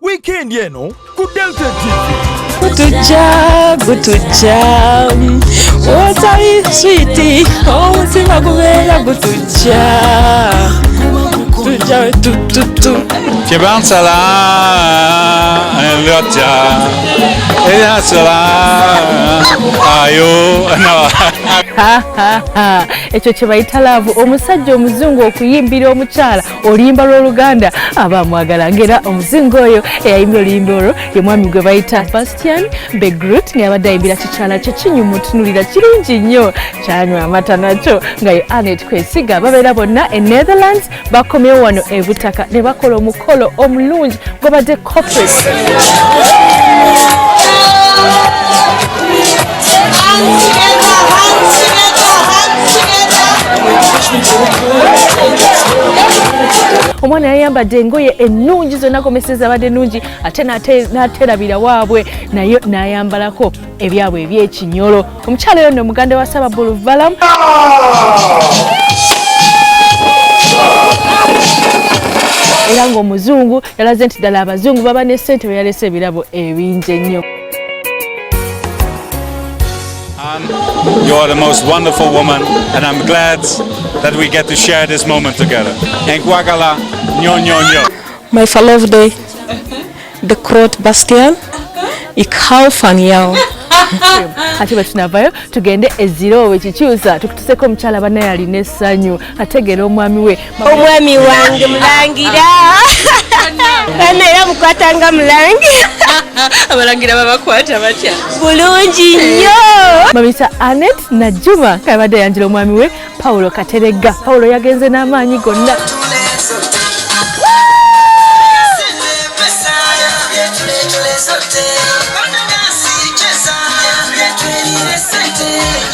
Wiikendi eno ku Delta TV. Gutujja gutujja otali switi omutima gubeera gutujja tujja tututu. Kyebansala lotya eyansala ayo no. Ekyo kye bayita love, omusajja omuzungu okuyimbira omukyala oluyimba lw'Oluganda aba amwagala. Ng'era omuzungu oyo eyayimbye oluyimba olwo ye mwami gwe bayita Bastian Begrut, nga yabadde ayimbira kikyala kye kinyumutunulira kirungi nnyo kyanywa amata nakyo, nga ye Annet Kwesiga. Babeera bonna e Netherlands, bakomyewo wano e Butaka ne bakola omukolo omulungi gwabadde corporate. Omwana yayambadde engoye ennungi zonna komeseza abadde ennungi, ate n'aterabira waabwe naye n'ayambalako ebyabwe eby'ekinyolo. Omukyala oyo nno muganda wa Ssababulu Valam. Era ng'omuzungu yalaze nti ddala abazungu baba ne ssente, bwe yalese ebirabo ebingi ennyo. You are the most wonderful woman, and I'm glad that we get to share this moment together. Nkwagala, nyo nyo nyo. My verloofde, de Groot Bastiaan, ik hou van jou. Ate bwe tunavayo tugende eziroowe kikyusa tukutuseko omukyala bannaye alina essanyu ategeera omwami we. Omwami wange mulangira bana era mukwatanga mulangira. Abalangira babakwata batya? Bulungi nnyo. Bamuyita Annet Najjuma, nga yabadde ayanjula omwami we Paulo Kateregga. Paulo yagenze n'amaanyi gonna.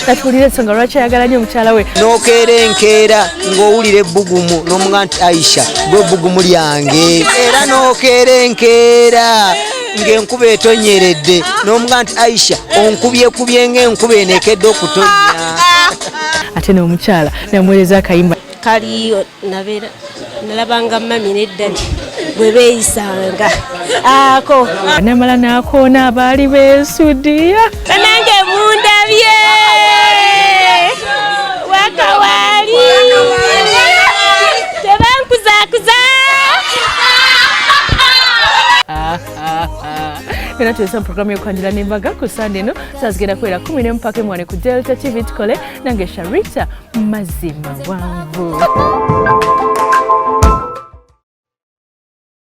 Natuwulira ensonga lwaki ayagala nnyo omukyala we. N'okeera enkeera ng'owulira ebbugumu n'omuga nti Aisha gwe ebbugumu lyange, era n'okeera enkeera ng'enkuba etonyeredde n'omuga nti Aisha onkubyekubye ng'enkuba eneekedde okutonnya. Ate n'omukyala namuweereza akayimba. Kaliyo nabeera nalabanga mami ne ddadi bwe beeyisanga ako. Namala n'akoona abaali beesudiya. Banange mundabye wakawaali tebankuzakuza. Era tulese mu programu y'okwanjula n'embaga ku Sande eno saa zigenda kubeera 11 mpaka emwane ku Delta TV. Tukole nange Sharita Mazima Wanvu.